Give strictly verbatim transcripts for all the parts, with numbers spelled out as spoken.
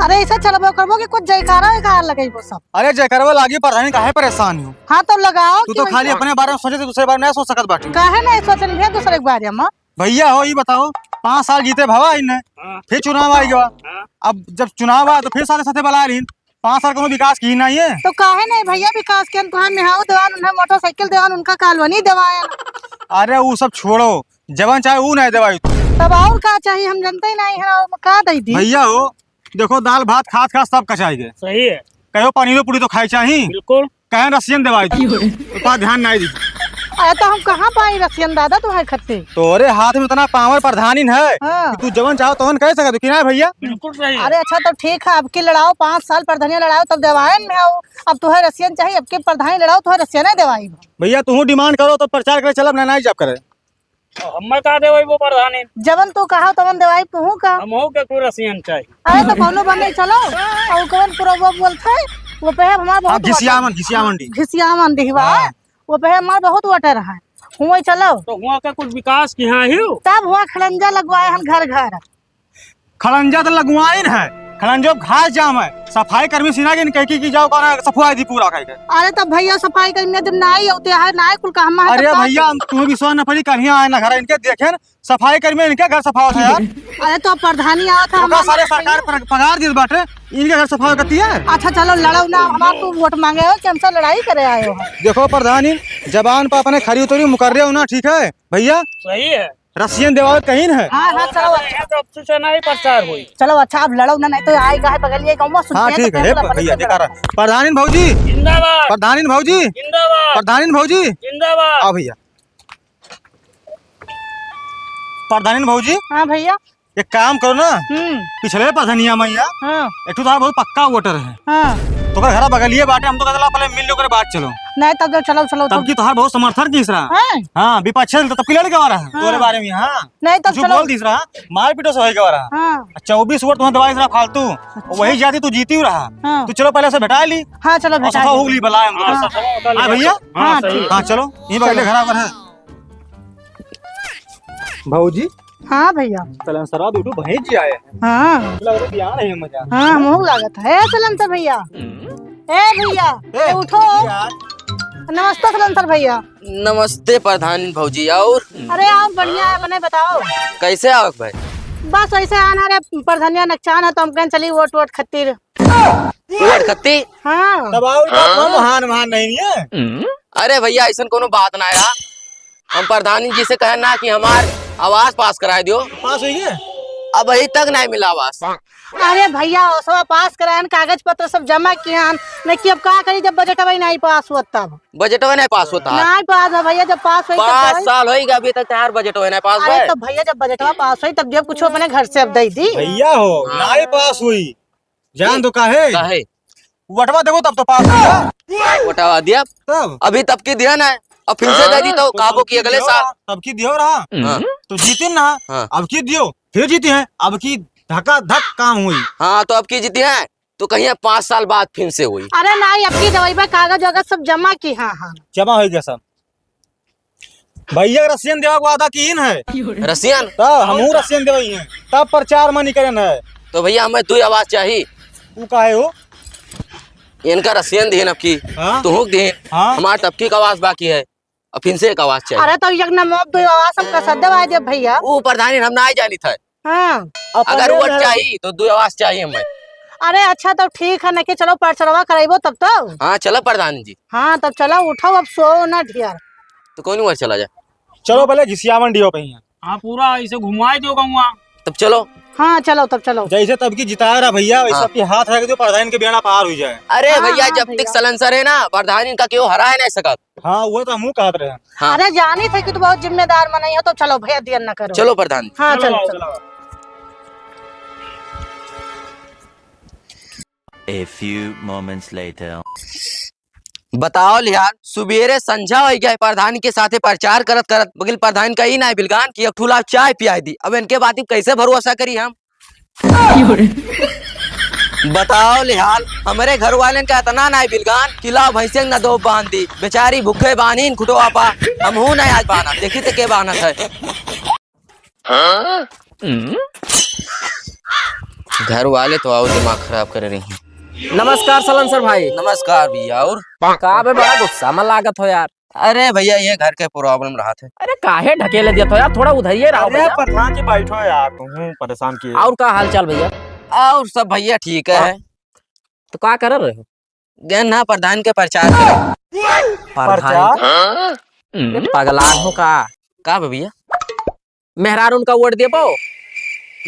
अरे, ऐसा चलबो करबो कि कुछ जयकारा वयकारा लगइबो सब। अरे, जयकारवा लागी, प्रधानी, काहे परेशान हो? हाँ, तो लगाओ तू तो खाली अपने बारे में सोचे, दूसरे बारे में नहीं सोच सकत बाटे। काहे नहीं सोचन भैया दूसरे के बारे में? भैया हो, ई बताओ, पाँच साल जीते भवा इन्हें, हाँ। फिर चुनाव आइ गवा। हाँ। अब जब चुनाव आवा तो फिर साथे साथे बलाइ लीन। पाँच साल कउनो विकास किहिन नाहीं है। तो काहे नहीं भैया विकास किहिन? तुहार मेहाऊ देवान, उन्हें मोटरसाइकिल देवान, उनका कॉलोनी देवान। अरे उ सब छोड़ो, जवन चाहे उ नहीं देवाई तू। तब और का चाहिए, हम जनते ही नहीं है, और का दइ दी? भैया हो, देखो दाल भात खात खात सब कचाई गए। सही है। कहो पनीरो पूरी तो खाई चाही। बिल्कुल। कहे रसियन देवाई तू। तो का ध्यान नहीं दी। अरे तो हम कहाँ पाई रसियन दादा तुम्हारे खत्ते? तोरे हाथ में इतना पावर प्रधानिन है हाँ। कि तू जवन चाहो तवन कह सकत हो कि ना भैया? बिल्कुल सही है। अरे अच्छा तो ठीक है, अब की लड़ाओ, पाँच साल प्रधानिया लड़ाओ तब देवायन में आओ। अब तुम्हें रसियन चाहिए, अब की प्रधानी लड़ाओ, तुम्हें रसियन नहीं देवाई। भैया तू डिमांड करो तो प्रचार करे चलब ना, नहीं जब करे। तो हमें का देवाई वो प्रधानी? जवन तू कहा तवन देवाई तू का? हम हो के कोई रसियन चाहिए। अरे तो कौनो बने चलो, और कौन पूरा वो बोलते हैं, वो पे हमारा बहुत आप घिसियावन, वोटर। घिसियावन डी। घिसियावन डी बा। हाँ। वो पे हमार बहुत वोटर है, हुआं चलो। तो हुआं का कुछ विकास किहा ही हो? तब हुआं खड़ंजा लगवाए हन घर घर। खड़ंजा तो लगवाइन है, खड़ंजो घास जाम है, सफाई कर्मी सिना के इनके की, की जाओ करा सफाई दी पूरा कह के। अरे तो भैया सफाई कर्मी जब नाई होते है, नाई कुल का हम अरे भैया, हम तुम्हें विश्वास न पड़ी, कहीं आए ना घर इनके देखेन, सफाई कर्मी इनके घर सफा होता है यार। अरे तो प्रधानी आवत है, ओका हमार सारे नाई सरकार पर पगार दिल बाटे, इनके घर सफा करती है। अच्छा चलो लड़ो ना, हमार तू वोट मांगे हो कि हमसे लड़ाई करे आए हो? देखो प्रधानी, जबान पर अपने खरी उतरी मुकर्रे हो ना, ठीक है भैया? सही है। रसियन देवावे कहीं है। हाँ, हाँ, चलो, अच्छा। यहाँ तो अब से नहीं प्रचार हुई। चलो, अच्छा, अब लड़ो ना, नहीं तो आएगा है बगलिए गाँव में, सुनते हाँ, हैं तो ठीक है, फिर हे लफड़े भैया, से देखा रहा। प्रधानिन भौजी। जिंदाबाद। प्रधानिन भौजी। जिंदाबाद। प्रधानिन भौजी। जिंदाबाद। आओ भैया। प्रधानिन भौजी। हाँ भैया। एक काम करो ना, हम्म। पिछले प्रधानिया में या, हाँ। एक ठो तोहार बहुत पक्का वोटर है। हाँ। तो ओकर घरा बगलिए बाटे, हम तो कहला पहले मिल लो करे बात चलो। नहीं, तब तो चलो, चलो, तब तब। की तोहार बहुत समर्थन किहिस रहा। हैं? हाँ, विपक्ष से तब की लड़ के आ रहा है, हाँ। तोरे बारे में, हाँ। नहीं, तब कुछ चलो। बोल दिहिस रहा, मार पीटो से होई के आ रहा। हाँ। चउबीस वोट तुम्हें दवाई रहा फालतू, अच्छा। वही जाति तू जीती रहा। हाँ। तू चलो पहले से भेटा ली। हाँ, चलो, और भेटा सफा ली। हो गई बला हम लोग। हाँ। हाँ, भैया? हाँ, हाँ, ठीक। हाँ, चलो, यहीं बगले चलो। घरा पर है। भौजी, हाँ भैया। सलेंसरवा दुइ ठो भैंस जी आए हैं। हाँ। लग रहा बियाह नहीं मजा। हाँ, हमहू लागत है। ए सलेंसर भैया। ए भैया, ए, ए उठो। यार। नमस्ते सलेंसर भैया। नमस्ते प्रधान भौजी, और? अरे आओ बढ़िया है, अपने बताओ। कैसे आओ भाई? बस ऐसे आना रे, प्रधानिया नकचान है तो हम कहें चली वोट वोट खत्ती रे। वोट खत्ती? हाँ। तब और बात हाँ? महान महान नहीं है। अरे भैया ऐसन कोनो बात ना है। हम प्रधानी जी से कहे ना कि हमार आवास पास कराए दियो। पास हुई है? अबहीं तक नहीं मिला आवास। अरे भैया, ओसवा पास करायन, कागज पत्र सब जमा किहन, नहीं कि अब का करी जब बजटवा ही नहीं पास हुआ तब। बजटवा नहीं पास होता है? नहीं पास है भैया, जब पास होई तब पाँच तो साल होई गया, अभी तक तोहार बजटवा नहीं पास अरे है। तो भैया, जब बजटवा पास होई तब जब कुछ अपने घर से अब दे दी। भैया हो, हाँ। नहीं पास हुई, जान तो काहे? काहे? वोटवा देबो तब तो पास होगा। वोटवा दिया? तब? अभी तब की दिया ना, अब फिर से दे दी तो हाँ, काबू तब की की अगले दियो साल। रहा, तब की दियो रहा। हाँ। तो जीतिन ना, हाँ। अब की दियो, फिर जीती हैं, अब की धका धक काम हुई। हाँ, तो अब की जीती हैं, तो कहीं अब पाँच साल बाद फिर से हुई। अरे नहीं, अब की दवाई पे कागज वागज सब जमा किहा, हाँ। जमा हो गया सब। भैया रसियन देवा के वादा किहिन है। रसियन? तब हमहू रसियन देवई हैं। तब प्रचार मनी करन है। तो भैया हमें दुइ आवास चाही। तू काहे हो? इनका रसियन दिहिन अब की। हाँ? तुहुक दिहिन। हाँ? हमार तब की एक आवास बाकी है। अब फिर से एक आवास चाही। अरे तो एक ना मोब दुइ आवास हमका सद्दे वाय दे भैया। ऊ प्रधानी हम ना जानित है। हाँ। अगर वोट चाही तो दुइ आवास चाही हमें। अरे अच्छा तो ठीक है, नहीं कि चलो प्रचारवा कराइबो तब तो। हाँ चलो प्रधान जी। हाँ तब चलो उठो, अब सो ना ढेर। तो कौन ओर चला जाए? चलो पहले घिसियावन डीओ पे ही है। हाँ पूरा ऐसे घुमाए दो गौवा। तब चलो। हाँ चलो तब चलो। जैसे तब की जिताया रहा भैया वैसे हाँ। आपके हाथ रख दो, प्रधान के बेड़ा पार हुई जाए। अरे हाँ, भैया हाँ, जब भैया। तक सलेंसर है ना प्रधान इनका केहू हराए नहीं सकत। हाँ, वो तो हमहू कहत रहे। हाँ। अरे, जानित है कि तू बहुत जिम्मेदार मनई हो, तो चलो भैया, देर न करो। चलो प्रधान। हाँ, चलो, चलो, आओ, चलो। चलो। A few moments later. बताओ लिहार, सुबेरे संझा होइ गया है, प्रधान के साथे प्रचार करत करत, बगिल प्रधान का ई नाहीं बिलगान कि एक ठुला चाय पियाई दी। अब इनके बात कैसे भरोसा करी हम? बताओ लिहाल, हमरे घर वालेन का इतना नाहीं बिलगान कि लाओ भैंसे न दो बांध दी। बेचारी भूखे बानीन खुटवा पा, हमहू नाहीं आज बाना, देखी ते के बानत है। हाँ? घर वाले तो और दिमाग खराब करे रही हैं। नमस्कार सलनसर भाई। नमस्कार भैया। और का बे, बड़ा गुस्सा में लागत हो यार? अरे भैया, ये घर के problem रहत है। अरे काहे ढकेले देत हो यार, थोड़ा उधरिए रहो अरे भैया। प्रधान जी बैठो यार, तुम परेशान किए। और का हाल चाल भैया? और सब भैया ठीक है। तो का कर रहे हो? गए ना प्रधान के प्रचार करे। प्रधान प्रचार? के? ये पगलान हो का? का बे भैया? मेहरारून का वोट देबो?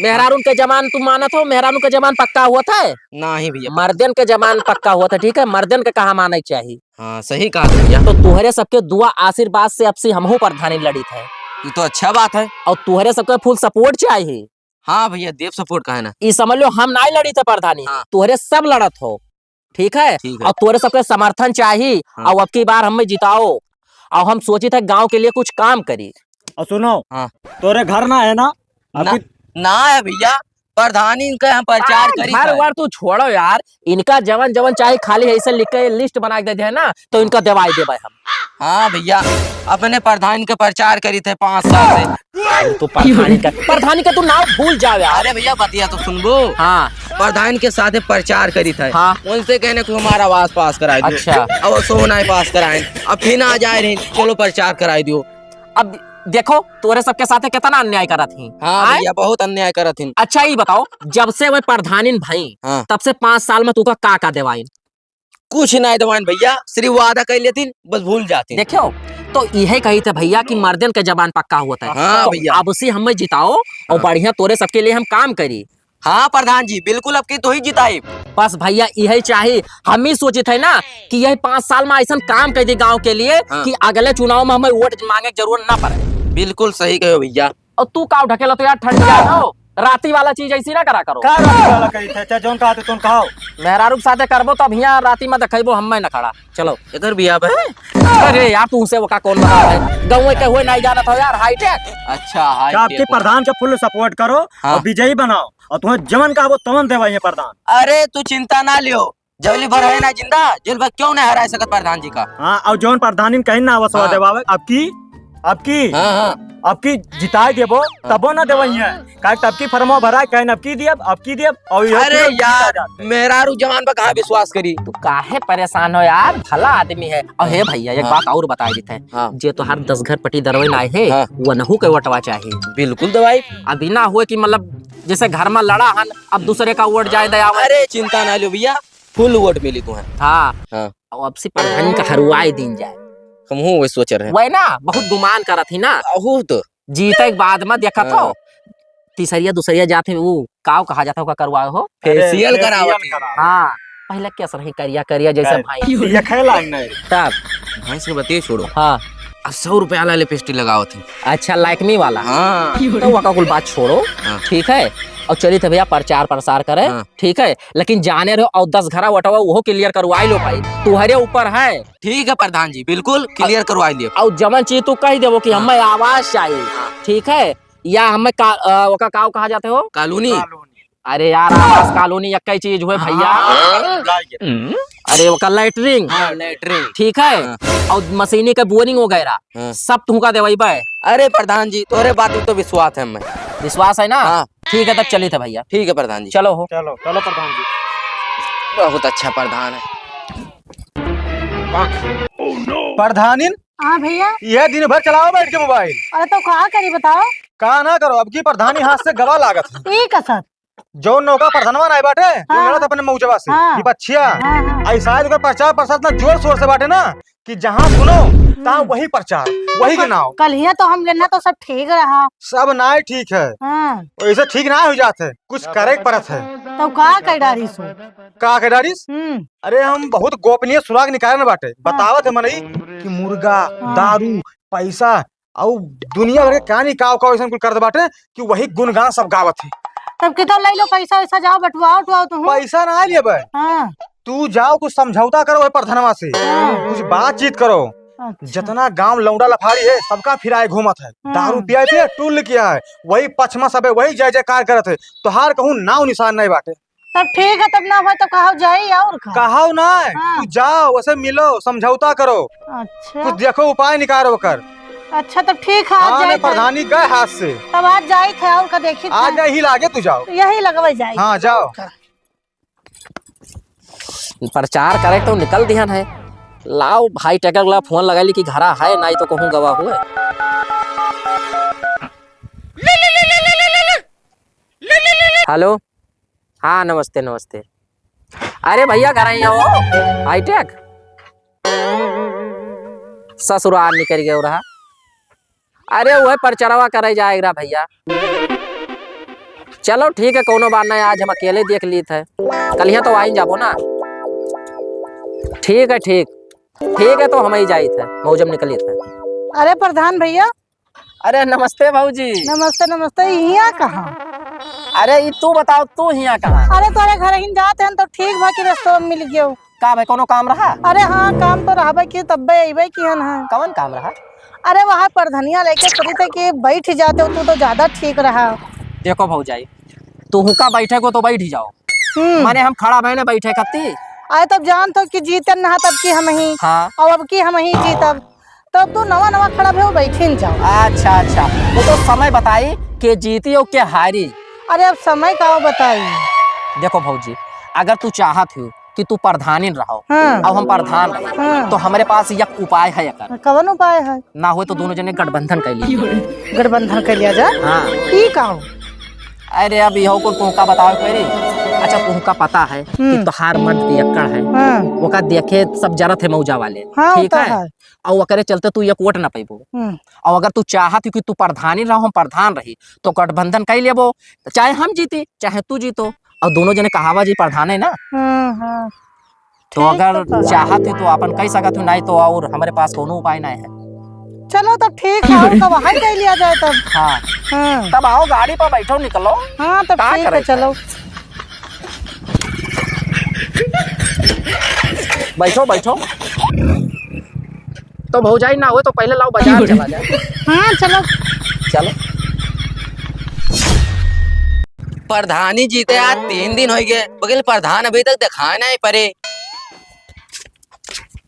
मेहरारून के जबान तू मानत हो? मेहरारून के जबान पक्का होत है? नाही भैया। मर्दन के जबान पक्का होत है, ठीक है? मर्दन के कहा माने के चाही। हाँ, सही कहा तू भैया। तो तुहरे सबके दुआ आशीर्वाद से अब से हमहू प्रधानी लड़ित है। ये तो अच्छा बात है। और तुहरे सबके full support चाही। हाँ भैया, देव support का है ना। ई समझ लो, हम नाई लड़ित है प्रधानी, हाँ। तुहरे सब लड़त हो, ठीक है? ठीक है। और तोरे सबके समर्थन चाही, हाँ। और अब की बार हमें जिताओ, और हम सोचित है गाँव के लिए कुछ काम करी। और सुनो, हाँ। तोरे घर ना है ना? ना, अभी ना है भैया, प्रधानी इनका हम प्रचार हाँ, करी घर है। वर तू छोड़ो यार, इनका जवन जवन चाही खाली ऐसे लिख के list बना के दे दे ना, तो इनका देवाई देबे हम। हाँ भैया, अपने प्रधान के प्रचार करी थे पाँच साल से। अरे तू प्रधानी का, प्रधानी का तू नाम भूल जाओ यार। अरे भैया, बतिया तो सुनबो। हाँ। प्रधान के साथे प्रचार करी थे। हाँ। उनसे कहने को हमारा आवास पास कराई दियो। अच्छा। अब वो सोना ही पास कराए, अब फिर आ जाए रही, चलो प्रचार कराई दियो। अब देखो, तोरे सबके साथे कितना अन्याय करत ही। हाँ आय? भैया, बहुत अन्याय करत ही। अच्छा, ई बताओ, जब से वे प्रधानिन भई, हाँ। तब से पाँच साल में तू का, का, का देवाइन? कुछ नाहीं देवाइन भैया, सिर्फ वादा कर लेतिन, बस भूल जातिन। देखियो, तो इहे कही थे भैया कि मर्दन के जबान पक्का होत है। हाँ तो भैया। अब से हमें जिताओ और हाँ। बढ़िया तोरे सबके लिए हम काम करी। हाँ प्रधान जी, बिल्कुल अब की तो ही जिताई। बस भैया, इहे चाही। हम ही सोचित है ना कि यही पाँच साल में ऐसन काम कर दी गाँव के लिए हाँ। कि अगले चुनाव में हमें वोट मांगे के जरूरत ना पड़े। बिल्कुल सही कहो भैया। और तू काव ढकेला तो यार, ठंडिया हो, राती वाला चीज ऐसी ना करा करो। का राती वाला कही थे? चाहे जौन कहा थे, तुम कहो। मेहरारू के साथे करबो, तब हियाँ राती में देखबो, हम्मे न खड़ा। चलो। इधर भी आप है? अरे यार, तू उसे वो का कौन बता है? गाँव के हुए नहीं जानत हो यार, हाईटेक। अच्छा, का आपके हाईटेक। प्रधान के full support करो हाँ। और विजयी बनाओ, और तुम्हें जवन कहबो, तवन देवाइए प्रधान। अरे, तू चिंता ना लियो, जबली भर है ना जिंदा, जेल भर क्यों नहीं हरा सकत प्रधान जी का? हाँ, और जौन प्रधानी कहीं ना आवास हाँ। देवावे, अब की, अब की, हाँ, हाँ। अब की जिताए देबो, हाँ। तबो ना देवइया। काहे तब की फॉर्मवा भरा, कहीं अब की दियब, अब की दियब, और ये अरे पूरा यार, जीता जाता है। मेहरारू जवान पर कहाँ विश्वास करी? तू काहे परेशान हो यार, भला आदमी है। और हे भैया, एक हाँ। बात और बता देते हैं, हाँ। जे तोहार दस घर पट्टी दरवे लाए है, हाँ। वो नहू के वोटवा चाहिए। बिल्कुल दवाई। अभी ना हुए कि मतलब जैसे घर में लड़ा हन, अब दूसरे का वोट जाए दयावे। अरे चिंता ना लो भैया, full वोट मिली तुम्हें। हाँ। हाँ। अब से प्रधानी का हरवाई दिन जाए। हमहू वही सोच रहे हैं। वही ना, बहुत गुमान करत ही ना। अहू तो। जीते के बाद में देखत हो। हाँ। तीसरिया दूसरिया जात है, वो काव कहा जाता होगा करवाए हो? अरे, facial facial करावत है। करा। हाँ। पहले कैसे रही करिया करिया जैसे कर-, भाई। ये खेला ही नहीं। तब। भैंस के बतिये छोड़ो। हाँ। अब सौ रुपया वाला लिपस्टिक लगावत है। अच्छा, Lakme वाला। हाँ। तो वका कुल बात छोड़ो। हाँ। ठीक है। और चलित है भैया प्रचार प्रसार करे। हाँ। ठीक है, लेकिन जाने रहो, और दस घरा वटवा उहो clear करवाई लो भाई, तुहरे ऊपर है। ठीक है प्रधान जी, बिल्कुल clear करवाई लियो। और जवन चीज तू कही देबो कि हाँ। हमें आवास चाहिए, हाँ। ठीक है, या हमें का-, अ, ओका काव कहा जाते हो? कॉलोनी। अरे यार, आवास कॉलोनी एक ही चीज हुए भैया। हाँ, हाँ, हाँ। अरे ओका लैट्रिन। हाँ, लैट्रिन। ठीक है, हाँ। और मशीनी का बोरिंग वगैरह, हाँ। सब तुमका देवाई बे। अरे प्रधान जी, तोरे बात पे तो विश्वास है हमें। विश्वास है ना? हाँ। ठीक है, तब चलित है भैया। ठीक है प्रधान जी। चलो हो। चलो, चलो प्रधान जी। बहुत अच्छा प्रधान है। प्रधानिन? हाँ भैया। ये दिन भर चलाओ बैठ के मोबाइल। अरे तो का करी बताओ? का ना करो, अब की प्रधानी हाथ से गवा लागत है। ई का सर? जौन नौका प्रधानवा नाई बाटे, वो हाँ। लड़त अपने मौजवा से, हाँ। विपक्षिया। हाँ, हाँ। ऐसा है, ओकर प्रचार प्रसार इतना जोर शोर से बाटे ना, कि जहाँ सुनो, तहाँ हम्म। वही प्रचार, वही तो के नाव। कल हियाँ तो हम गेना तो सब ठीक रहा। सब नाय ठीक है। हाँ। वैसे ठीक ना हो जात है, कुछ करे के पड़त है। तो का कह डारिस हो? का कह डारिस? हम्म। अरे हम बहुत गोपनीय सुराग निकाले न बाटे, हाँ। बतावत है मनई कि मुर्गा, हाँ। दारू, पैसा, अउ दुनिया भर के कहानी काव काव ऐसन कुल करत बाटे कि वही गुणगान सब गावत है। तब किधर ले लो पैसा वैसा, जाओ बटुआओ उठुआओ तुम। पैसा ना लेबे। हाँ। तू जाओ, कुछ समझौता करो है प्रधनवा से, हाँ। कुछ बातचीत करो। अच्छा। जितना गांव लौंडा लफारी है, सबका फिराए घूमत है। हाँ। दारू पिया पिया टुल्ल किया है, वही पछमा सबे वही जय जयकार करत है। तोहार कहूँ नाव निशान नहीं बाटे। तब ठीक है, तब ना होय तो कहाव जाई और का? कहाव ना, हाँ। तू जाओ, उसे मिलो, समझौता करो। अच्छा। कुछ देखो, उपाय निकालो ओकर। अच्छा, तब ठीक है, आज हाँ, जाइत है। प्रधानी गए हाथ से। तब आज जाइत है, और का देखी आज है। नहीं लागे, तू जाओ। यही लगवे जाई। हाँ, जाओ। प्रचार करे तो निकल दिहन है। लाओ भाई, ट्रैक्टर वाला फोन लगा ली कि घरा है, नहीं तो कहूँ गवा हुए। हेलो, हाँ, नमस्ते, नमस्ते। अरे भैया, घर आई हो? हाईटेक? ससुराल निकल गए रहा। अरे, वह परचरवा करे जाएगा भैया। चलो ठीक है, कोनो बात नहीं, आज हम अकेले देख लीत है, कलिया तो आई जाबो ना। ठीक है, ठीक, ठीक है, तो हम ही जाइत है, मौजम निकलित है। अरे प्रधान भैया। अरे नमस्ते भौजी। नमस्ते, नमस्ते। हियाँ कहाँ? अरे ई तू बताओ, तू हियाँ कहाँ? अरे तोरे घर ही जात हन तो ठीक बा कि रस्तवा में मिल गयो। का भाई, कोनो काम रहा? अरे हाँ, काम तो रहबे की, तब्बे अइबे किहन है। कवन काम रहा? अरे वहाँ परधनिया लेके सोचित है कि बैठ जाते हो तू तो ज्यादा ठीक रहा। देखो भौजाई, तुहुका बैठे को तो बैठ ही जाओ। हम्म। माने हम खड़ा भइने बैठे कत्ती। अरे तब जानत हो कि जीतन नहा तब की हम ही। हाँ। और अब की हम ही जीतब। तब तू नवा नवा खड़ा भे, बैठी न जाओ। अच्छा, अच्छा, वो तो समय बताई के जीती और के हारी। अरे अब समय का बताई। देखो भौजी, अगर तू चाहत हो कि तू प्रधानिन रहो हाँ। और हम प्रधान रहे, हाँ। तो हमरे पास एक उपाय है एकर। कवन उपाय है? ना होए तो दोनों जने गठबंधन कर लिए। गठबंधन कर लिया जाए? हाँ। ई का हो? अरे अब यहो को तुमका बताओ पहले। अच्छा, तुमका पता है कि हम्म। तोहार मर्द के अक्कड़ है, हाँ। ओका देखे सब जरत है मौजा वाले, हाँ, ठीक होता है? है। और ओकरे चलते तू एक वोट ना पैबो। हम्म। और अगर तू चाहत हो कि तू प्रधानी रहो, हम प्रधान रही, तो गठबंधन कर लेबो, चाहे हम जीती, चाहे तू जीतो, और दोनों जने कहावा जी प्रधान है ना। हाँ, हाँ। तो ठीक अगर तो कहा। चाहत हो तो आपन कह सकत हो, नहीं तो और हमरे पास कोनो उपाय नहीं है। चलो तब ठीक है, और तब वहाँ कर लिया जाए तब। हाँ। हाँ। तब आओ गाड़ी पर बैठो, निकलो। हाँ, तब का ठीक है, करे चलो। बैठो, बैठो। तो भौजाई ना हो तो पहले लाओ बाजार चला जाए। हाँ, चलो। चलो। प्रधानी जीते आज तीन दिन होइ गए, बगल प्रधान अभी तक दिखाए नहीं पड़े।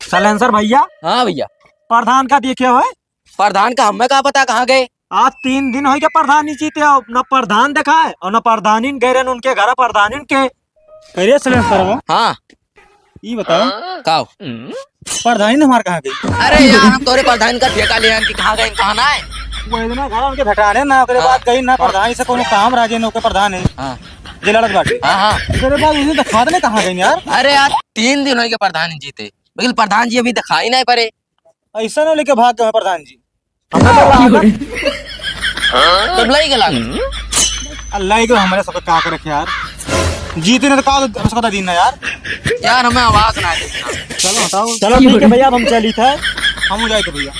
सलेंसर भैया। हाँ भैया। प्रधान का देखे हो? प्रधान का हमें का पता कहाँ गए? आज तीन दिन होइ गए प्रधानी जीते हो, न प्रधान दिखाए और न प्रधानी गए रहन उनके घर प्रधानी के। अरे सलेंसर वो। हाँ। ई बताओ। का हो? प्रधानी हमार कहाँ गई? अरे यार, हम तोरे प्रधान का ठेका ले आन कि कहाँ गए, कहाँ ना है? वो इतना घर उनके भेटाने ना, ओकरे हाँ। बाद गई ना हाँ। प्रधानी से कोनो काम राजे ना, ओके प्रधान है। हाँ। जे लड़त बाटे। हाँ, हाँ। ओकरे बाद उन्हें दिखा देने कहाँ गई यार? अरे यार, तीन दिन होइ गए प्रधान जीते, लेकिन प्रधान जी अभी दिखाई नहीं पड़े। ऐसा ना लेके भाग गए प्रधान जी। हमें तो लागत। तब लाई गला। आ, लाई गो हमारे सब का करे यार। जीते ना तो का हो सकता दिन ना यार। यार, हमें आवाज ना आए। चलो हटाओ। चलो ठीक है भैया, अब हम चली थे। हम हो जाए थे भैया।